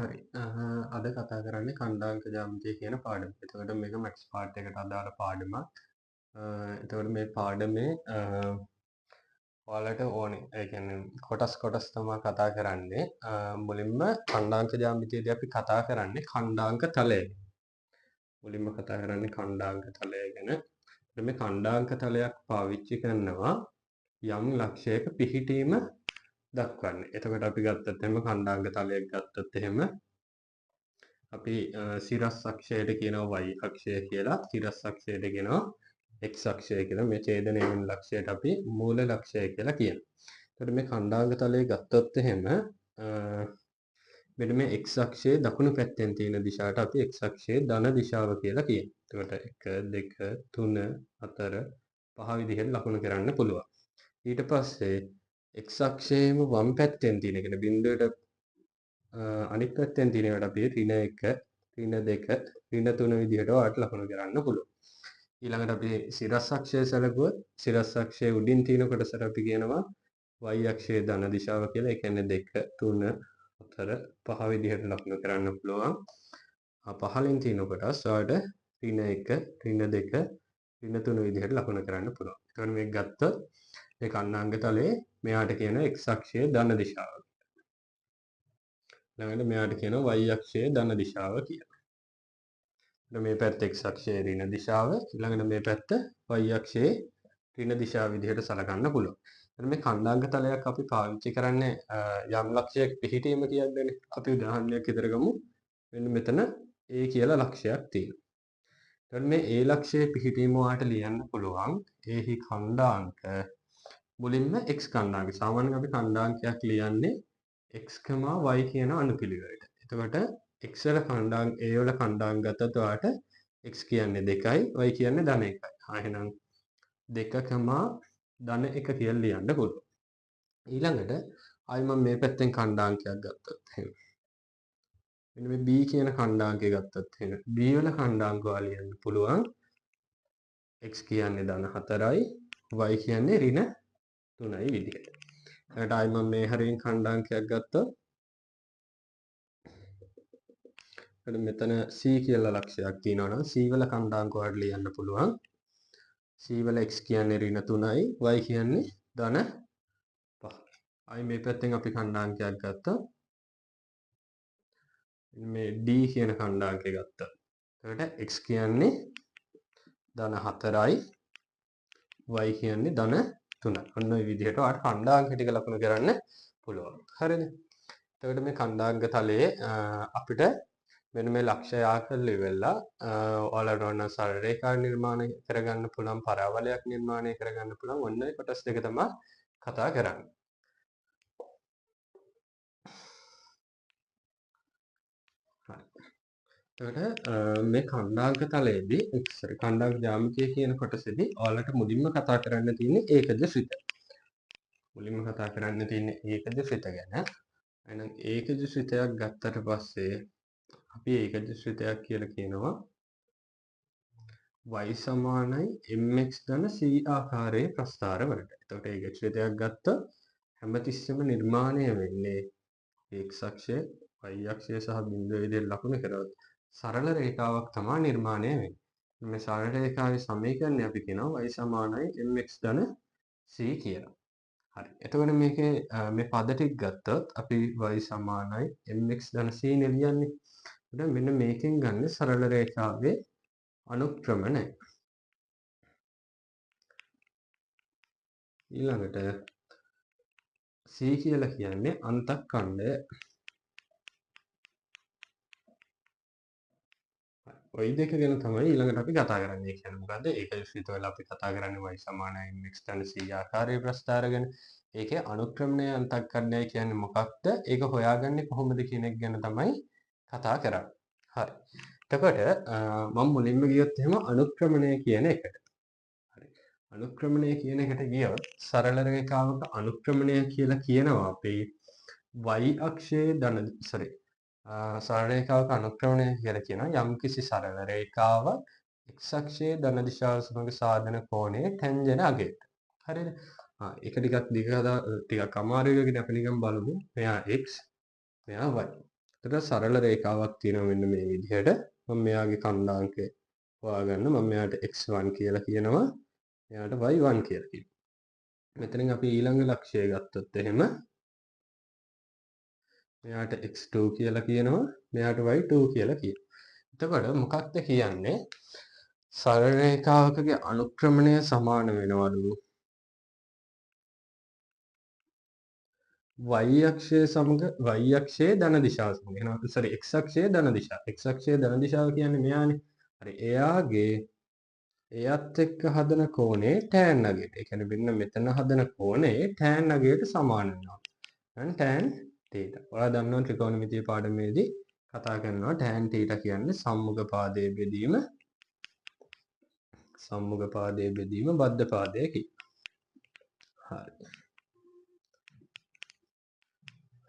හරි. අද කතා කරන්නේ ඛණ්ඩාංක ජ්‍යාමිතිය කියන පාඩම. එතකොට මේක මැක්ස් පාර්ට් එකට අදාළ පාඩමක්. එතකොට මේ පාඩමේ ඔයාලට ඕනේ, ඒ කියන්නේ කොටස් කොටස් තමයි කතා කරන්නේ. මුලින්ම ඛණ්ඩාංක ජ්‍යාමිතියේදී අපි කතා කරන්නේ ඛණ්ඩාංක තලය. මුලින්ම කතා කරන්නේ ඛණ්ඩාංක තලය ගැන. මේ ඛණ්ඩාංක තලයක් පාවිච්චි කරනවා යම් ලක්ෂයක පිහිටීම දක්වන්න. එතකොට අපි ගත්තොත් එහෙම ඛණ්ඩාංක තලයක් ගත්තොත් එහෙම අපි සිරස් අක්ෂයට කියනවා y අක්ෂය කියලා, සිරස් අක්ෂයට කියනවා x අක්ෂය කියලා. මේ ඡේදනය වෙන ලක්ෂයට අපි මූල ලක්ෂය කියලා කියනවා. එතකොට මේ ඛණ්ඩාංක තලය ගත්තොත් එහෙම මෙන්න මේ x අක්ෂයේ දකුණු පැත්තෙන් තියෙන දිශාවට අපි x අක්ෂයේ ධන දිශාව කියලා කියනවා. එතකොට 1 2 3 4 5 විදිහට ලකුණු කරන්න පුළුවන්. ඊට පස්සේ x අක්ෂයේම වම් පැත්තෙන් තියෙන, ඒ කියන්නේ බිඳුවට අනිත් පැත්තෙන් තියෙන ඒවාට අපි ඍණ 1 ඍණ 2 ඍණ 3 විදිහට ඔයාලට ලකුණු කරන්න පුළුවන්. ඊළඟට අපි සිරස් අක්ෂය සැලකුවොත් සිරස් අක්ෂයේ උඩින් තියෙන කොටසට අපි කියනවා y අක්ෂයේ ධන දිශාව කියලා. ඒ කියන්නේ 2 3 4 5 විදිහට ලකුණු කරන්න පුළුවන්. පහළින් තියෙන කොටස් ඔයාලට ඍණ 1 ඍණ 2 ඍණ 3 විදිහට ලකුණු කරන්න පුළුවන්. එතකොට මේක ගත්තොත් මේ ඛණ්ඩාංක තලයේ මෙයාට කියන x අක්ෂයේ ධන දිශාව කියලා. ඊළඟට මෙයාට කියනවා y අක්ෂයේ ධන දිශාව කියලා. ඊට මේ පැත්ත x අක්ෂයේ ඍණ දිශාව, ඊළඟට මේ පැත්ත y අක්ෂයේ ඍණ දිශාව විදිහට සලකන්න පුළුවන්. එතන මේ ඛණ්ඩාංක තලයක් අපි පාවිච්චි කරන්නේ යම් ලක්ෂයක පිහිටීම කියන්නේනේ. අපි උදාහරණයක් විතර ගමු. මෙන්න මෙතන A කියලා ලක්ෂයක් තියෙනවා. එතකොට මේ A ලක්ෂයේ පිහිටීම ඔයාලට ලියන්න පුළුවන්. ඒහි ඛණ්ඩාංක මුලින්ම x ඛණ්ඩාංක. සාමාන්‍යයෙන් අපි ඛණ්ඩාංකයක් ලියන්නේ x, y කියන අනුපිළිවෙලට. එතකොට x වල ඛණ්ඩාංක, a වල ඛණ්ඩාංක ගත්තොත් ඔයාලට x කියන්නේ 2යි y කියන්නේ ධන 1යි. එහෙනම් 2, ධන 1 කියලා ලියන්න පුළුවන්. ඊළඟට ආයි මම මේ පැත්තෙන් ඛණ්ඩාංකයක් ගත්තොත් එහෙම. මෙන්න මේ b කියන ඛණ්ඩාංකය ගත්තොත් එහෙම. b වල ඛණ්ඩාංක ඔයාලා ලියන්න පුළුවන් x කියන්නේ ධන 4යි y කියන්නේ ඍණ 3යි විදිහට. ඊළඟට ආයි මම මේ හරියෙන් ඛණ්ඩාංකයක් ගත්තොත් මෙතන c කියලා ලක්ෂයක් තියෙනවා නම් c වල ඛණ්ඩාංක ඔයාලට ලියන්න පුළුවන්. c වල x කියන්නේ ඍණ 3යි y කියන්නේ ධන 5. ආයි මේ පැත්තෙන් අපි ඛණ්ඩාංකයක් ගත්තොත් මේ d කියන ඛණ්ඩාංකය ගත්තා. එතකොට x කියන්නේ ධන 4යි y කියන්නේ ධන 3යි. ඔන්න ඔය විදිහට ඔයාලට ඛණ්ඩාංක ටික ලකුණු කරන්න පුළුවන්. හරිද? එතකොට මේ ඛණ්ඩාංක තලයේ අපිට මෙන්න මේ ලක්ෂය ආකල්ප ඉවෙලා ඔයාලට ඕන සරල රේඛා නිර්මාණය කරගන්න පුළුවන්, පරාවලයක් නිර්මාණය කරගන්න පුළුවන්. ඔන්න ඔය කොටස් දෙක තමයි කතා කරන්නේ. හරි. එතකොට මේ ඛණ්ඩාංක තලයේදී සෝරි ඛණ්ඩාංක ජ්‍යාමිතිය කියන කොටසේදී ඔයාලට මුලින්ම කතා කරන්න තියෙන්නේ ඒකජ ශ්‍රිත. මුලින්ම කතා කරන්න තියෙන්නේ ඒකජ ශ්‍රිත ගැන. එහෙනම් ඒකජ ශ්‍රිතයක් ගත්තට පස්සේ අපි ඒකජ ශ්‍රිතයක් කියලා කියනවා y සමානයි mx ධන c ආකාරයේ ප්‍රස්ථාර වලට. එතකොට ඒකජ ශ්‍රිතයක් ගත්තොත් හැමතිස්සෙම නිර්මාණය වෙන්නේ x අක්ෂය, y අක්ෂය සහ බිඳුව විදිහට ලකුණු කරොත් සරල රේඛාවක් තමයි නිර්මාණය වෙන්නේ. මේ සරල රේඛාවේ සමීකරණය අපි කියනවා y සමානයි mx ධන c කියලා. හරි. එතකොට මේකේ මේ පද ටික ගත්තොත් අපි y සමානයි mx ධන c නේ ලියන්නේ. එතකොට මෙන්න මේකෙන් ගන්න සරල රේඛාවේ අනුක්‍රමණය. ඊළඟට c කියලා කියන්නේ අන්තఃඛණ්ඩය. ඔය දෙක ගැන තමයි ඊළඟට අපි කතා කරන්නේ. ඒ කියන්නේ මොකද්ද? ඒක ශ්‍රිත වෙලා අපි කතා කරන්නේ y සමානයි mx ධන c ආකාරයේ ප්‍රස්ථාර ගැන. ඒකේ අනුක්‍රමණය අන්තఃඛණ්ඩය කියන්නේ මොකක්ද? ඒක හොයාගන්නේ කොහොමද කියන එක ගැන තමයි කතා කරන්නේ. හරි. එතකොට මම මුලින්ම ගියොත් එහෙම අනුක්‍රමණය කියන එකට. හරි. අනුක්‍රමණය කියන එකට ගියොත් සරල රේඛාවක අනුක්‍රමණය කියලා කියනවා අපි y අක්ෂයේ ධන සෝරි සරල රේඛාවක අනුක්‍රමණය කියලා කියනවා යම්කිසි සරල රේඛාවක් x අක්ෂයේ ධන දිශාව සමග සාධන කෝණයේ ටැන්ජන අගයට. හරිද? ඒක ටිකක් දිග ටිකක් අමාරුයි වගේ අපි නිකන් බලමු. මෙයා x මෙයා y. එතකොට සරල රේඛාවක් තියෙනවා මෙන්න මේ විදිහට. මම මෙයාගේ කණ්ඩාංකය හොයාගන්න මම මෙයාට x1 කියලා කියනවා. මෙයාට y1 කියලා කියනවා. මෙතනින් අපි ඊළඟ ලක්ෂ්‍යය ගත්තොත් එහෙම මෙයාට x2 කියලා කියනවා. මෙයාට y2 කියලා කියනවා. එතකොට මොකක්ද කියන්නේ? සරල රේඛාවකගේ අනුක්‍රමණය සමාන වෙනවලු y අක්ෂය සමග y අක්ෂයේ ධන දිශාව සමග. එහෙනම් සෝරි x අක්ෂයේ ධන දිශාව. x අක්ෂයේ ධන දිශාව කියන්නේ මෙයානේ. හරි. එයාගේ එයත් එක්ක හදන කෝණේ tan අගයට. ඒ කියන්නේ මෙන්න මෙතන හදන කෝණේ tan අගයට සමාන වෙනවා. එහෙනම් tan θ. ඔයාලා දන්නවා ත්‍රිකෝණමිතිය පාඩමේදී කතා කරනවා tan θ කියන්නේ සම්මුඛ පාදයේ බෙදීම සම්මුඛ පාදයේ බෙදීම බද්ධ පාදය කියලා. හරි.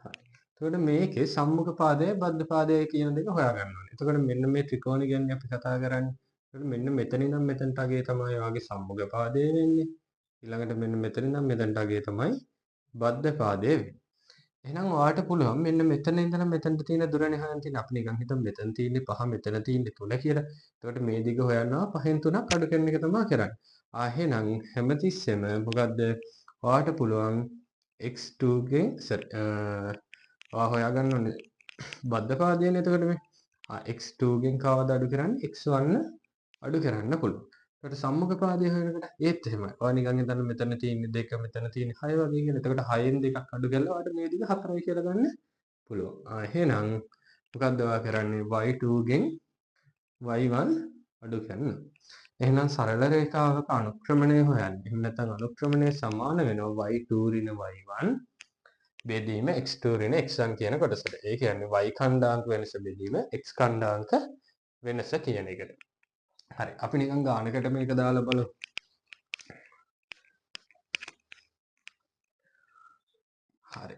හරි. එතකොට මේකේ සම්මුඛ පාදය බද්ධ පාදය කියන දෙක හොයාගන්න ඕනේ. එතකොට මෙන්න මේ ත්‍රිකෝණ ගැන අපි කතා කරන්නේ. එතකොට මෙන්න මෙතන ඉඳන් මෙතනට අගේ තමයි ඔයාගේ සම්මුඛ පාදය වෙන්නේ. ඊළඟට මෙන්න මෙතන ඉඳන් මෙතනට අගේ තමයි බද්ධ පාදය වෙන්නේ. එහෙනම් ඔයාට පුළුවන් මෙන්න මෙතන ඉඳලා මෙතනට තියෙන දුරනේ හොයන්න තියෙන. අපි නිකන් හිතමු මෙතන තියෙන්නේ 5 මෙතන තියෙන්නේ 3 කියලා. එතකොට මේ දිග හොයනවා 5න් 3ක් අඩු කරන එක තමයි කරන්නේ. ආ එහෙනම් හැමතිස්සෙම මොකද්ද ඔයාට පුළුවන් x2 ගෙන් සෝරි ඔයා හොයාගන්න ඕනේ බද්ධ පාදයනේ. එතකොට මේ ආ x2 ගෙන් කවද අඩු කරන්නේ x1 අඩු කරන්න පුළුවන්. එතකොට සම්මුඛ පාදය හොයනකොට ඒත් එහෙමයි. ඔයා නිකන් හිතන්න මෙතන තියෙන්නේ 2 මෙතන තියෙන්නේ 6 වගේ කියලා. එතකොට 6න් 2ක් අඩු කරලා ඔයාට මේ දිග 4යි කියලා ගන්න පුළුවන්. ආ එහෙනම් මොකද්ද ඔයා කරන්නේ y2 ගෙන් y1 අඩු කරනවා. එහෙනම් සරල රේඛාවක අනුක්‍රමණය හොයන්න. එහෙම නැත්නම් අනුක්‍රමණය සමාන වෙනවා y2 ඍණ y1 බෙදීම x2 ඍණ x1 කියන කොටසට. ඒ කියන්නේ y ඛණ්ඩාංක වෙනස බෙදීම x ඛණ්ඩාංක වෙනස කියන එකට. හරි. අපි නිකන් ගානකට මේක දාලා බලමු. හරි.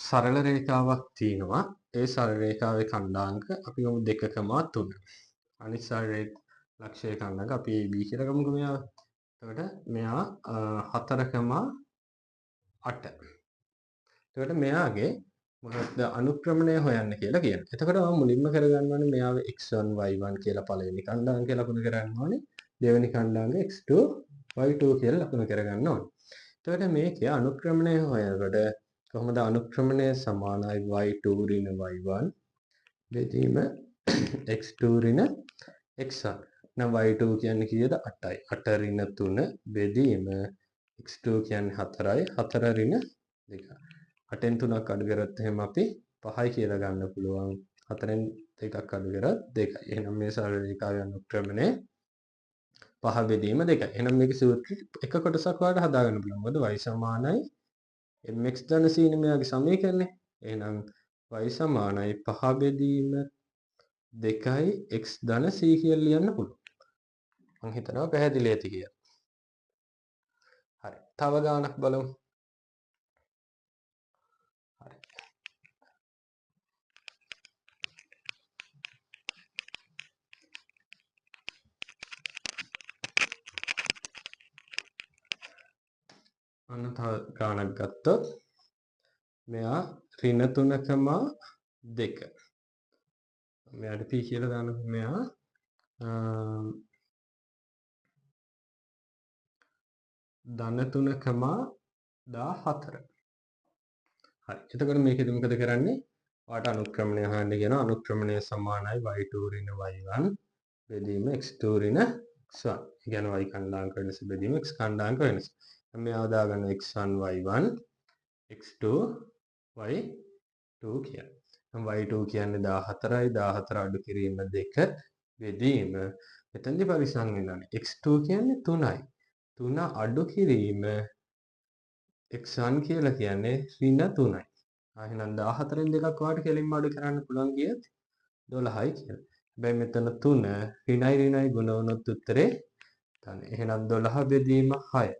සරල රේඛාවක් තියෙනවා. ඒ සරල රේඛාවේ ඛණ්ඩාංක අපි ගමු 2,3. අනිත් සරල ලක්ෂයේ ඛණ්ඩාංක අපි AB කියලා ගමුකෝ මෙයාව. එතකොට මෙයා 4,8. එතකොට මෙයාගේ මොකක්ද අනුක්‍රමණය හොයන්න කියලා කියනවා. එතකොට මම මුලින්ම කරගන්න ඕනේ මෙයාව x1 y1 කියලා පළවෙනි ඛණ්ඩාංකය ලකුණු කරන්න ඕනේ. දෙවෙනි ඛණ්ඩාංකය x2 y2 කියලා ලකුණු කරගන්න ඕනේ. එතකොට මේකේ අනුක්‍රමණය හොයනකොට කොහොමද අනුක්‍රමණය සමානයි y2 ඍණ y1 බෙදීම x2 ඍණ x1. නම් y2 කියන්නේ කීයද? 8යි. 8 ඍණ 3 බෙදීම x2 කියන්නේ 4යි. 4 ඍණ 2. 8න් 3ක් අඩු කරොත් එහෙම අපි 5යි කියලා ගන්න පුළුවන්. 4න් 2ක් අඩු කරොත් 2යි. එහෙනම් මේ සරල රේඛාවේ අනුක්‍රමණය 5 බෙදීම 2යි. එහෙනම් මේකේ සූත්‍රය එක කොටසක් ඔයාලට හදාගන්න පුළුවන්. මොකද y සමානයි mx ධන c නේ මෙයාගේ සමීකරණය. එහෙනම් y සමානයි 5 බෙදීම 2යි x ධන c කියලා ලියන්න පුළුවන්. මං හිතනවා පැහැදිලි ඇති කියලා. හරි. තව ගානක් බලමු. හරි. අන්න තව ගානක් ගත්තොත් මෙයා ඍණ 3,2. මෙයාට p කියලා දානකො මෙයා ධන 3,14. හරි. එතකොට මේකෙදි මොකද කරන්නේ? ඔයාට අනුක්‍රමණය හොයන්න කියනවා. අනුක්‍රමණය සමානයි y2 ඍණ y1 බෙදීම x2 ඍණ x1. ඒ කියන්නේ y ඛණ්ඩාංක වෙනස බෙදීම x ඛණ්ඩාංක වෙනස. මෙයාව දාගන්න x1 y1 x2 y2 කියලා. නම් y2 කියන්නේ 14යි. 14 අඩු කිරීම 2 බෙදීම මෙතනදි පරිස්සම් වෙන්න ඕනේ. x2 කියන්නේ 3යි. 3 අඩු කිරීම x1 කියලා කියන්නේ ඍණ 3යි. ආ එහෙනම් 14න් දෙකක් ඔයාලට කෙලින්ම අඩු කරන්න පුළුවන් කියත් 12යි කියලා. හැබැයි මෙතන 3 ඍණයි ඍණයි ගුණ වුණොත් උත්තරේ ධන. එහෙනම් 12 බෙදීම 6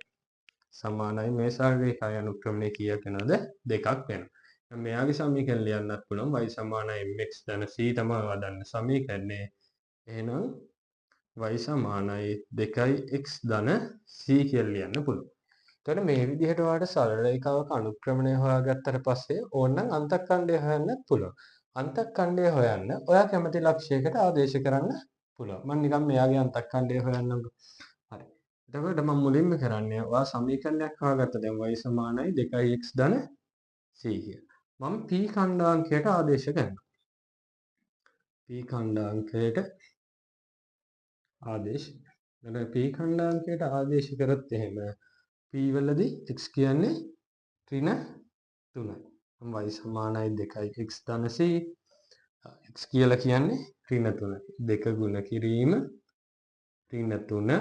සමානයි මේ සරල රේඛාවේ අනුක්‍රමණය කීයක් වෙනවද? 2ක් වෙනවා. දැන් මෙයාගේ සමීකරණ ලියන්නත් පුළුවන්. y සමානයි mx ධන c තමයි ඔයා දන්න සමීකරණය. එහෙනම් y සමානයි 2x ධන c කියලා ලියන්න පුළුවන්. එතකොට මේ විදිහට ඔයාලට සරල රේඛාවක අනුක්‍රමණය හොයාගත්තට පස්සේ ඕනනම් අන්තఃඛණ්ඩය හොයන්නත් පුළුවන්. අන්තඛණ්ඩය හොයන්න ඔයා කැමති ලක්ෂයකට ආදේශ කරන්න පුළුවන්. මම නිකන් මෙයාගේ අන්තඛණ්ඩය හොයන්නම්කෝ. හරි. එතකොට මම මුලින්ම කරන්නේ ඔයා සමීකරණයක් හොයාගත්තා. දැන් y සමානයි 2x ධන c කියලා. මම p ඛණ්ඩාංකයට ආදේශ කරනවා. p ඛණ්ඩාංකයට ආදේශ. එතකොට p ඛණ්ඩාංකයට ආදේශ කරොත් එහෙම p වලදී x කියන්නේ ඍණ 3යි. y සමානයි 2x ධන c. x කියලා කියන්නේ ඍණ 3යි. 2 ගුණ කිරීම ඍණ 3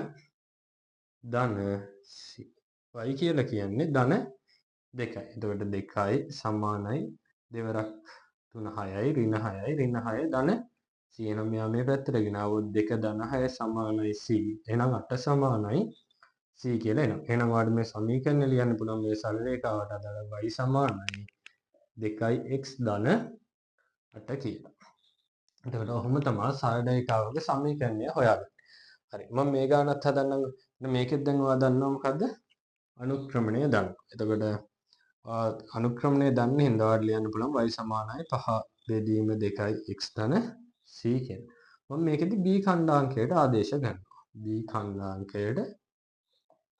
ධන c. y කියලා කියන්නේ ධන 2යි. එතකොට 2යි සමානයි දෙවරක් 3 6යි ඍණ 6යි ඍණ 6 ධන c. එහෙනම් මෙයා මේ පැත්තට ගෙනාවොත් 2 ධන 6 සමානයි c. එහෙනම් 8 සමානයි c කියලා එනවා. එහෙනම් ඔයාලට මේ සමීකරණය ලියන්න පුළුවන් මේ සරල රේඛාවට අදාළ y සමානයි 2x ධන 8 කියලා. එතකොට ඔහොම තමයි සරල රේඛාවක සමීකරණය හොයාගන්නේ. හරි. මම මේ ගානත් හදන්නම්. මේකෙත් දැන් ඔයා දන්නවා මොකද්ද? අනුක්‍රමණය දන්නවා. එතකොට අනුක්‍රමණය දන්න හින්දා ඔයාලට ලියන්න පුළුවන් y සමානයි 5 බෙදීම 2x ධන c කියලා. මම මේකෙදි b ඛණ්ඩාංකයට ආදේශ කරනවා. b ඛණ්ඩාංකයට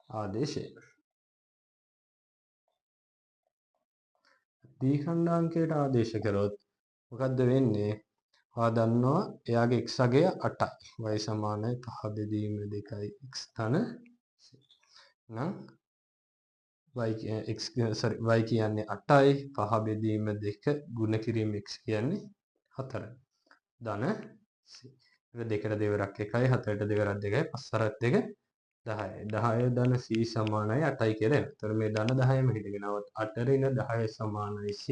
ආදේශය. b ඛණ්ඩාංකයට ආදේශ කරොත් මොකද්ද වෙන්නේ? ඔයා දන්නවා එයාගේ x අගය 8යි. y සමානයි 5 බෙදීම 2x ධන c. එහෙනම් y x sorry y කියන්නේ 8යි 5 බෙදීම 2 ගුණ කිරීම x කියන්නේ 4යි. ධන c. ඒක දෙකට දෙවරක් 1යි 4ට දෙවරක් 2යි 5 හතරක් 2 10යි. 10 ධන c සමානයි 8යි කියලා එනවා. එතකොට මේ ධන 10ම හිටගෙන આવොත් 8 ඍණ 10 සමානයි c.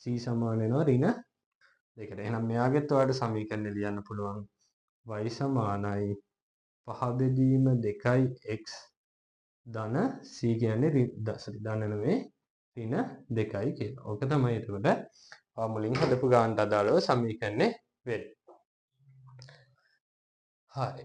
c සමාන වෙනවා ඍණ 2කට. එහෙනම් මෙයාගෙත් ඔයාලට සමීකරණය ලියන්න පුළුවන් y සමානයි 5 බෙදීම 2x ධන c කියන්නේ ධන නෙමෙයි ඍණ 2යි කියලා. ඕක තමයි එතකොට ඔයා මුලින් හදපු ගානට අදාළව සමීකරණය වෙන්නේ. හරි.